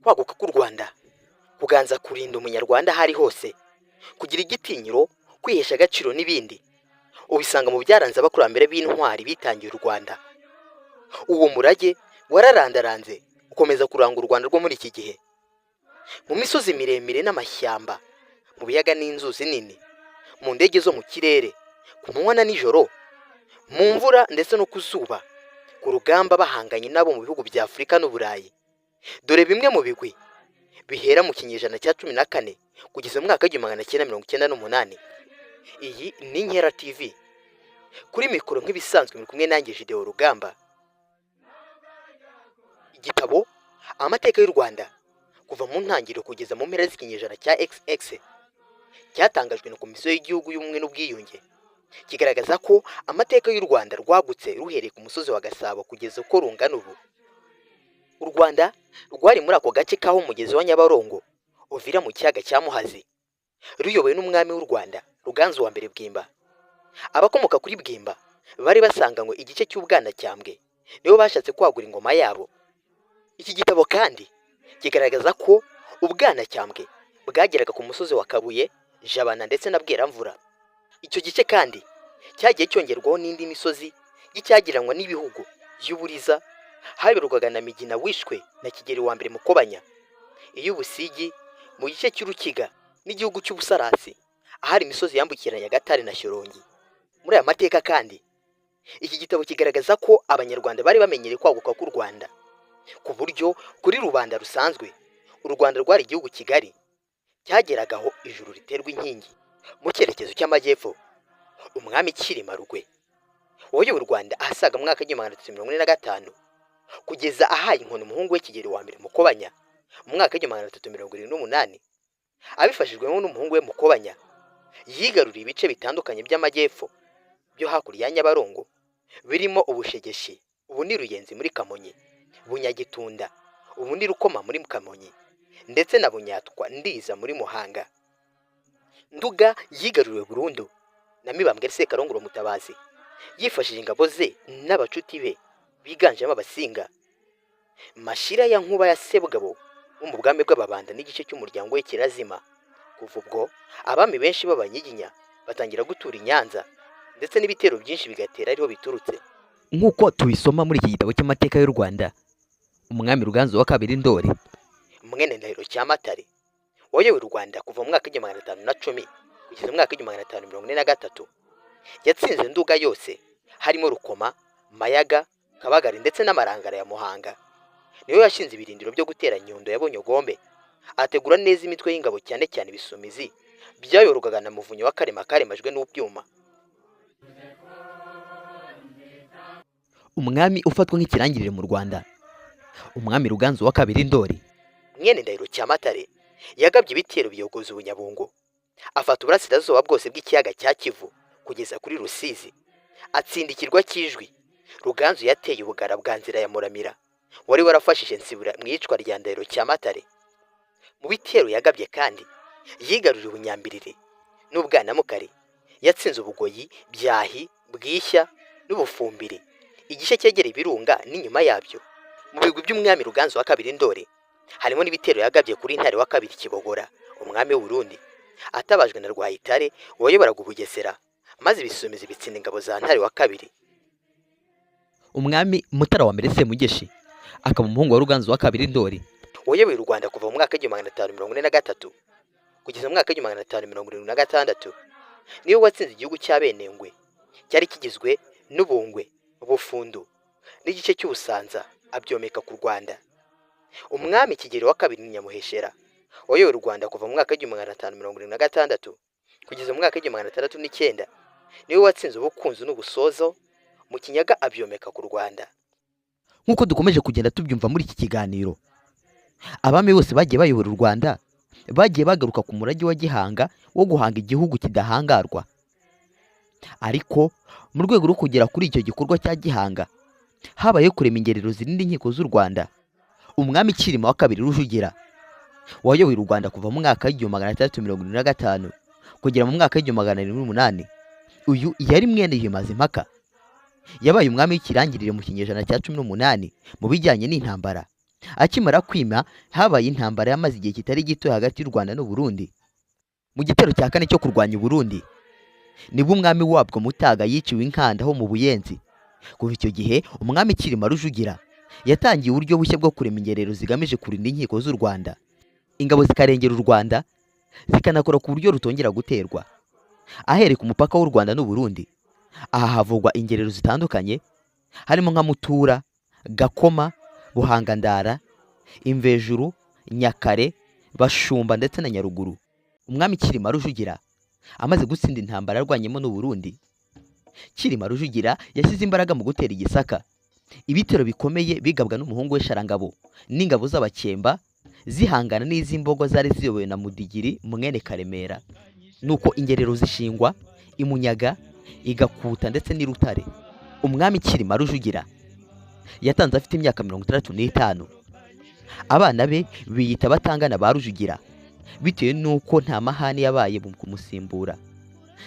Kwaguka k'u Rwanda, kuganza, kurinda Umunyarwanda aho ari hose, kugira igitinyiro, kwihesha agaciro n'ibindi, ubisanga mu byaranze abakurambere b'intwari bitangiye u Rwanda. Uwo murage wararandaranze, ukomeza kuranga u Rwanda rwo muri iki gihe, mu misozi miremire n'amashyamba, mu biyaga n'inzuzi nini, mu ndege zo mu kirere, ku manywa na nijoro, mu mvura ndetse no ku zuba, ku rugamba bahanganye nabo mu bihugu bya Afurika n'Uburayi. Dore bimwe mu bigwi bihera mu kinyejana cya 14 kugeza mu mwaka w'1998. Iyi ni Inkera TV, kuri mikoro nk'ibisanzwe muri kumwe nanjye Jideo Rugamba. Igitabo Amateka y'u Rwanda kuva mu ntangiriro kugeza mu mpera z'ikinyejana cya XX, cyatangajwe na Komisiyo y'Igihugu y'Ubumwe n'Ubwiyunge, kigaragaza ko amateka y'u Rwanda rwagutse ruhereye ku musozi wa Gasabo kugeza uko rungana ubu. U Rwanda rwari muri ako gace k'aho umugezi wa Nyabarongo uvira mu kiyaga cya Muhazi, ruyobowe n'umwami w'u Rwanda Ruganzu wa mbere Bwimba. Abakomoka kuri Bwimba bari basanganywe igice cy'Ubwanacyambwe, nibo bashatse kwagura ingoma yabo. Iki gitabo kandi kigaragaza ko Ubwanacyambwe bwageraga ku musozi wa Kabuye, Jabana ndetse na Bweramvura. Icyo gice kandi cyagiye cyongerwaho n'indi misozi y'icyagiranwa n'ibihugu y'Uburiza, haberwaga na Migina wishwe na Kigeli wa mbere Mukobanya, iy'Ubusigi mu gice cy'Urukiga n'igihugu cy'Ubusarasi, ahari imisozi yambukiranya Nyagatare na Shyorongi. Muri aya mateka kandi, iki gitabo kigaragaza ko Abanyarwanda bari bamenyereye kwaguka k'u Rwanda, ku buryo kuri rubanda rusanzwe u Rwanda rwari igihugu kigari cyageragaho ijuru riterwa inkingi. Mu cyerekezo cy'amajyepfo, umwami Cyilima Rugwe wayoboye u Rwanda ahasaga mu mwaka w'1345 kugeza ahaye inkoni umuhungu we Kigeli wa mbere Mukobanya mu mwaka w'1378, abifashijwemo n'umuhungu we Mukobanya, yigaruriye ibice bitandukanye by'amajyepfo byo hakurya ya Nyabarongo, birimo Ubushegeshi, ubu ni Ruyenzi muri Kamonyi, Bunyagitunda, ubu ni Rukoma muri Kamonyi, ndetse na Bunyatwa Ndiza muri Muhanga. Nduga yigaruriwe burundu na Mibambwe Sekarongoro Mutabazi, yifashishije ingabo ze n'abacuti be biganjemo Abasinga. Mashira ya Nkuba ya Sebugabo wo mu bwami bw'Ababanda n'igice cy'umuryango we kirazima. Kuva ubwo abami benshi b'Abanyiginya batangira gutura i Nyanza, ndetse n'ibitero byinshi bigatera ariho biturutse. Nk'uko tubisoma muri iki gitabo cy'amateka y'u Rwanda, umwami Ruganzu wa kabiri Ndori mwene Ndahiro Cyamatare wayoboye u Rwanda kuva mu mwaka w'1510 kugeza mu mwaka w'1543, yatsinze Nduga yose, harimo Rukoma, Mayaga, Kabagari ndetse n'Amarangara ya Muhanga. Niwe washinze ibirindiro byo gutera Nyundo ya Bonyogombe, ategura neza imitwe y'ingabo, cyane cyane Ibisumizi byayoborwaga na Muvunyi wa Karema karemajwe n'ubyuma. Umwami ufatwa nk'ikirangirire mu Rwanda, umwami Ruganzu wa kabiri Ndori mwene Ndahiro Cyamatare, yagabye ibitero biyogoza Ubunyabungo, afata uburasirazuba bwose bw'ikiyaga cya Kivu kugeza kuri Rusizi, atsinda ikirwa cy'Ijwi. Ruganzu yateye Ubugara bwa Nzira ya Muramira wari warafashije Nsibura mu iyicwa rya Ndahiro Cyamatare. Mu bitero yagabye kandi yigaruriye Ubunyambiriri n'Ubwanamukari, yatsinze Ubugoyi, Byahi, Bwishya n'Ubufumbiri, igice cyegereye ibirunga n'inyuma yabyo. Mu bigwi by'umwami Ruganzu wa kabiri Ndori harimo n'ibitero yagabye kuri Ntare wa kabiri Kibogora, umwami w'u Burundi, atabajwe na Rwayitare wayoboraga Ubugesera, maze Ibisumizi bitsinda ingabo za Ntare wa kabiri. Umwami Mutara wa mbere Semugeshi, akaba umuhungu wa Ruganzu wa kabiri Ndori, wayoboye u Rwanda kuva mu mwaka w'1543 kugeza mu mwaka w'1576, niwe watsinze igihugu cy'Abenengwe cyari kigizwe n'Ubungwe, Ubufundu n'igice cy'Ubusanza, abyomeka ku Rwanda. Umwami Kigeli wa kabiri Nyamuheshera wayoboye u Rwanda kuva mu mwaka w'1576 kugeza mu mwaka w'1609, niwe watsinze Ubukunzu n'Ubusozo mu Kinyaga, abyomeka ku Rwanda. Nk'uko dukomeje kugenda tubyumva muri iki kiganiro, abami bose bagiye bayobora u Rwanda bagiye bagaruka ku murage wa Gihanga wo guhanga igihugu kidahangarwa. Ariko mu rwego rwo kugera kuri icyo gikorwa cya Gihanga, habayeho kurema ingerero zirinda inkiko z'u Rwanda. Umwami Cyilima wa kabiri Rujugira wayoboye u Rwanda kuva mu mwaka w'1675 kugera mu mwaka w'1708, uyu yari mwene Yuhi Mazimpaka. Yabaye umwami w'ikirangirire mu kinyejana cya 18 mu bijyanye n'intambara. Akimara kwima habaye intambara yamaze igihe kitari gito hagati y'u Rwanda n'u Burundi. Mu gitero cya kane cyo kurwanya u Burundi nibwo umwami wabwo Mutaga yiciwe inkanda ho mu Buyenzi. Kuva icyo gihe umwami Cyilima Rujugira yatangiye uburyo bushya bwo kurema ingerero zigamije kurinda inkiko z'u Rwanda, ingabo zikarengera u Rwanda zikanakora ku buryo rutongera guterwa. Ahereye ku mupaka w'u Rwanda n'u Burundi, aha havugwa ingerero zitandukanye harimo nka Mutura, Gakoma, Buhangandara, Imvejuru, Nyakare, Bashumba ndetse na Nyaruguru. Umwami Cyilima Rujugira amaze gutsinda intambara yarwanyemo n'u Burundi, Cyilima Rujugira yashyize imbaraga mu gutera Igisaka. Ibitero bikomeye bigabwa n'umuhungu we Sharangabo n'ingabo z'Abakemba zihangana n'iz'imbogo zari ziyobowe na Mudigiri mwene Karemera. Nuko ingerero zishingwa i Munyaga, Igakuta ndetse n'i Rutare. Umwami Cyilima Rujugira yatanze afite imyaka 65. Abana be biyita Batangana ba Rujugira bitewe n'uko nta mahane yabaye mu kumusimbura.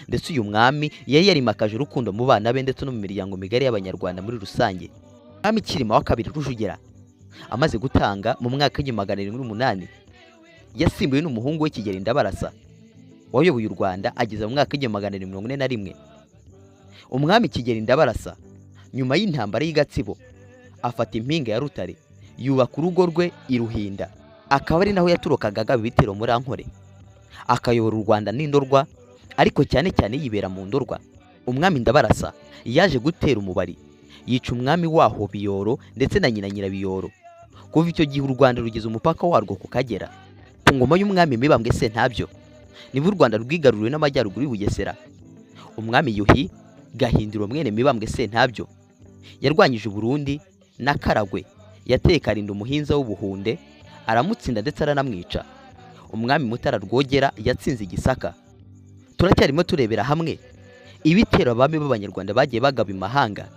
Ndetse uyu mwami yari yarimakaje urukundo mu bana be ndetse no mu miryango migari y'Abanyarwanda muri rusange. Umwami Cyilima wa kabiri Rujugira amaze gutanga mu mwaka w'1708, yasimbuwe n'umuhungu we Kigeli Ndabarasa wayoboye u Rwanda ageza mu mwaka w'1741. Umwami Kigeli Ndabarasa nyuma y'intambara y'i Gatsibo afata impinga ya Rutare, yubaka urugo rwe i Ruhinda, akaba ari naho yaturukaga agaba ibitero muri Ankore, akayobora u Rwanda n'Indorwa, ariko cyane cyane yibera mu Ndorwa. Umwami Ndabarasa yaje gutera Umubari, yica umwami waho Biyoro ndetse na nyina Nyirabiyoro. Kuva icyo gihe u Rwanda rugeze umupaka warwo ku Kagera. Ku ngoma y'umwami Mibambwe Sentabyo nibwo u Rwanda rwigaruriwe n'amajyaruguru y'u Bugesera. Umwami Yuhi Gahindiro mwene Mibambwe Sentabyo yarwanyije u Burundi na Karagwe, yateye Karinda umuhinza w'Ubuhunde aramutsinda ndetse aranamwica. Umwami Mutara Rwogera yatsinze Igisaka. Turacyarimo turebera hamwe ibitero abami b'Abanyarwanda bagiye bagaba imahanga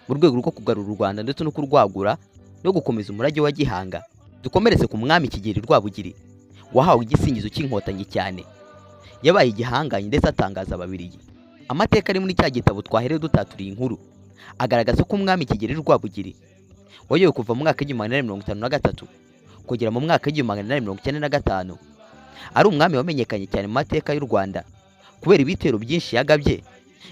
mu rwego rwo kugarura u Rwanda ndetse no kurwagura no gukomeza umurage wa Gihanga. Dukomereze ku mwami Kigeli Rwabugiri wahawe igisingizo cy'inkotanyi cyane. Yabaye igihangange ndetse atangaza Ababiligi. Amateka ari muri cya gitabo twahereye dutaturiye inkuru agaragaza ko umwami Kigeli Rwabugiri wayoboye kuva mu mwaka w'1853 kugera mu mwaka w'1895 ari umwami wamenyekanye cyane mu mateka y'u Rwanda kubera ibitero byinshi yagabye,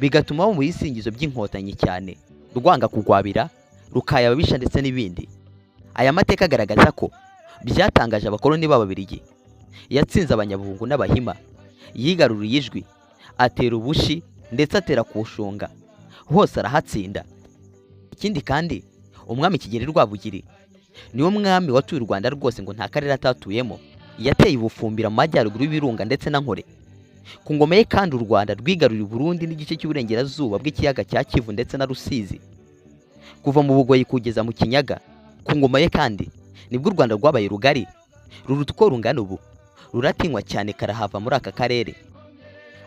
bigatuma mu bisingizo by'inkotanyi cyane, rwanga kugwabira, rukaya ababisha ndetse n'ibindi. Aya mateka agaragaza ko byatangaje abakoloni b'Ababiligi. Yatsinze Abanyabuhungu n'Abahima, yigaruriye Ijwi, atera Ubushi ndetse atera Kushunga, hose arahatsinda. Ikindi kandi umwami Kigeli Rwabugiri niwe mwami watuye u Rwanda rwose ngo nta karere atatuyemo. Yateye Ubufumbira mu majyaruguru y'Ibirunga ndetse na Nkore. Ku ngoma ye kandi u Rwanda rwigaruriye Burundi n'igice cy'uburengerazuba bw'ikiyaga cya Kivu ndetse na Rusizi, kuva mu Bugoyi kugeza mu Kinyaga. Ku ngoma ye kandi nibwo u Rwanda rwabaye rugari ruruta uko rungana ubu, ruratinywa cyane karahava muri aka karere.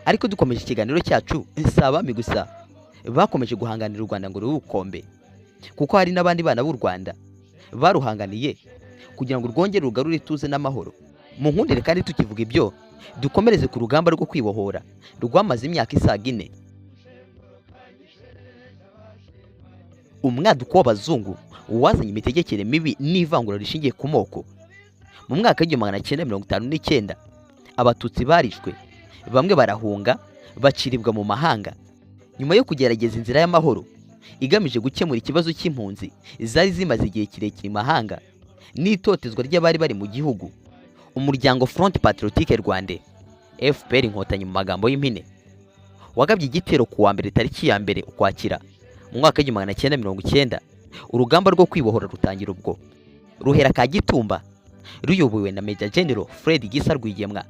Ariko dukomeje ikiganiro cyacu, si abami gusa bakomeje guhanganira u Rwanda ngo rube ubukombe, kuko hari n'abandi bana b'u Rwanda baruhanganiye kugira ngo rwongere rugarure ituze n'amahoro. Mu nkundire kandi tukivuga ibyo, dukomereze ku rugamba rwo kwibohora rwamaze imyaka isaga 4. Umwaduko w'abazungu wazanye imitegekere mibi n'ivangura rishingiye ku moko. Mu mwaka w'1959 Abatutsi barishwe, bamwe barahunga baciribwa mu mahanga. Nyuma yo kugerageza inzira y'amahoro igamije gukemura ikibazo cy'impunzi zari zimaze igihe kirekire imahanga n'itotezwa ry'abari bari mu gihugu, umuryango Front Patriotique Rwanda FPR Inkotanyi mu magambo y'impine wagabye igitero ku wa mbere tariki ya 1 Ukwakira mu mwaka w'1990. Urugamba rwo kwibohora rutangira ubwo ruhera Kagitumba ruyobowe na Major General Fred Gisa Rwigema.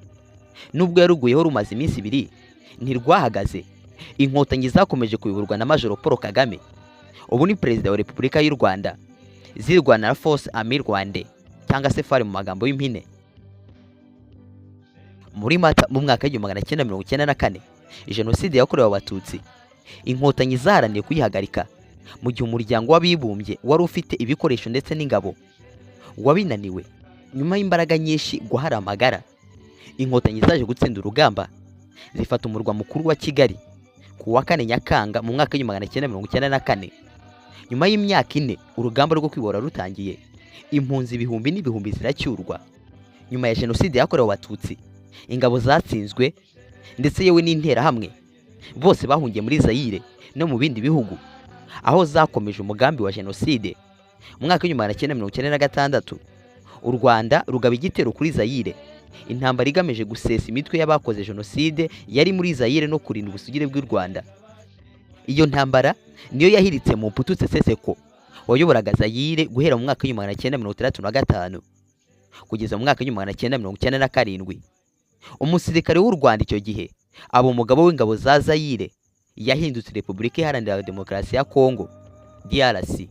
Nubwo yaruguyeho rumaze iminsi 2 ntirwahagaze. Inkotanyi zakomeje kuyoborwa na Major Paul Kagame, ubu ni Perezida wa Repubulika y'u Rwanda, zirwana na Force Armée Rwanda cyangwa se FAR mu magambo y'impine. Muri Mata mu mwaka w'1994 Jenoside yakorewe Abatutsi, Inkotanyi zaharaniye kuyihagarika mu gihe umuryango w'abibumbye wari ufite ibikoresho ndetse n'ingabo wabinaniwe. Nyuma y'imbaraga nyinshi guhara amagara, Inkotanyi zaje gutsinda urugamba zifata umurwa mukuru wa Kigali ku wa 4 Nyakanga mu mwaka w'1994. Nyuma y'imyaka 4 urugamba rwo kwibohora rutangiye, Impunzi ibihumbi n'ibihumbi ziracyurwa. Nyuma ya Jenoside yakorewe Abatutsi, ingabo zatsinzwe ndetse yewe n'Interahamwe bose bahungiye muri Zayire no mu bindi bihugu aho zakomeje umugambi wa jenoside. Mu mwaka w'1996, u Rwanda rugaba igitero kuri Zayire, intambara igamije gusesa imitwe y'abakoze jenoside yari muri Zayire no kurinda ubusugire bw'u Rwanda. Iyo ntambara niyo yahiritse Mobutu Sese Seko wayoboraga Zayire guhera mu mwaka w'1965 kugeza mu mwaka w'1997. Umusirikare w'u Rwanda icyo gihe aba umugaba w'ingabo za Zayire yahindutse Repubulika Iharanira Demokarasi ya Kongo, DRC.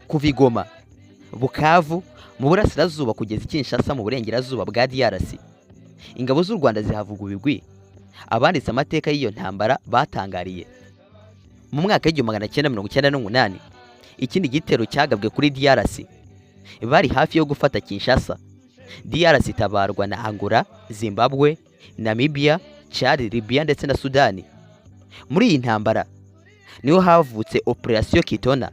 Kuva i Goma, Bukavu mu burasirazuba kugeza i Kinshasa mu burengerazuba bwa DRC, ingabo z'u Rwanda zihavuga ibigwi abanditse amateka y'iyo ntambara batangariye. Mu mwaka w'1998, ikindi gitero cyagabwe kuri DRC, bari hafi yo gufata Kinshasa. DRC itabarwa na Angola, Zimbabwe, Namibia, Chad, Libya ndetse na Sudani. Muri iyi ntambara niho havutse Operation Kitona,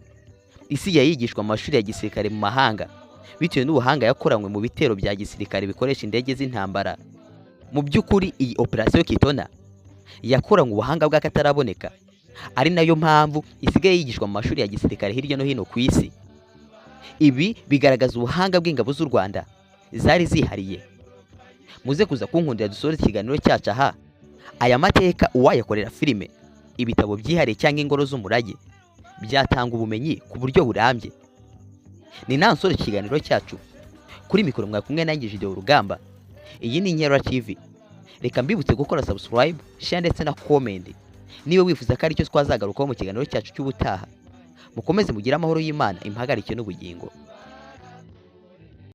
isigaye yigishwa mu mashuri ya gisirikare mu mahanga bitewe n'ubuhanga yakoranywe mu bitero bya gisirikare bikoresha indege z'intambara. Mu by'ukuri, iyi Operation Kitona yakoranywe ubuhanga bw'akataraboneka, ari nayo mpamvu isigaye yigishwa mu mashuri ya gisirikare hirya no hino ku isi. Ibi bigaragaza ubuhanga bw'ingabo z'u Rwanda zari zihariye. Muze kuza kunkundira dusoze ikiganiro cyacu aha. Aya mateka uwayakorera filime, ibitabo byihariye cyangwa ingoro z'umurage, byatanga ubumenyi ku buryo burambye. Ni nansore ikiganiro cyacu. Kuri mikoro mwa kumwe nanjye Jideo Rugamba. Iyi ni Inkera TV. Reka mbibutse gukora subscribe, share ndetse na comment niba wifuza ko aricyo twazagarukaho mu kiganiro cyacu cy'ubutaha. Mukomeze mugire amahoro y'Imana, impagarike n'ubugingo.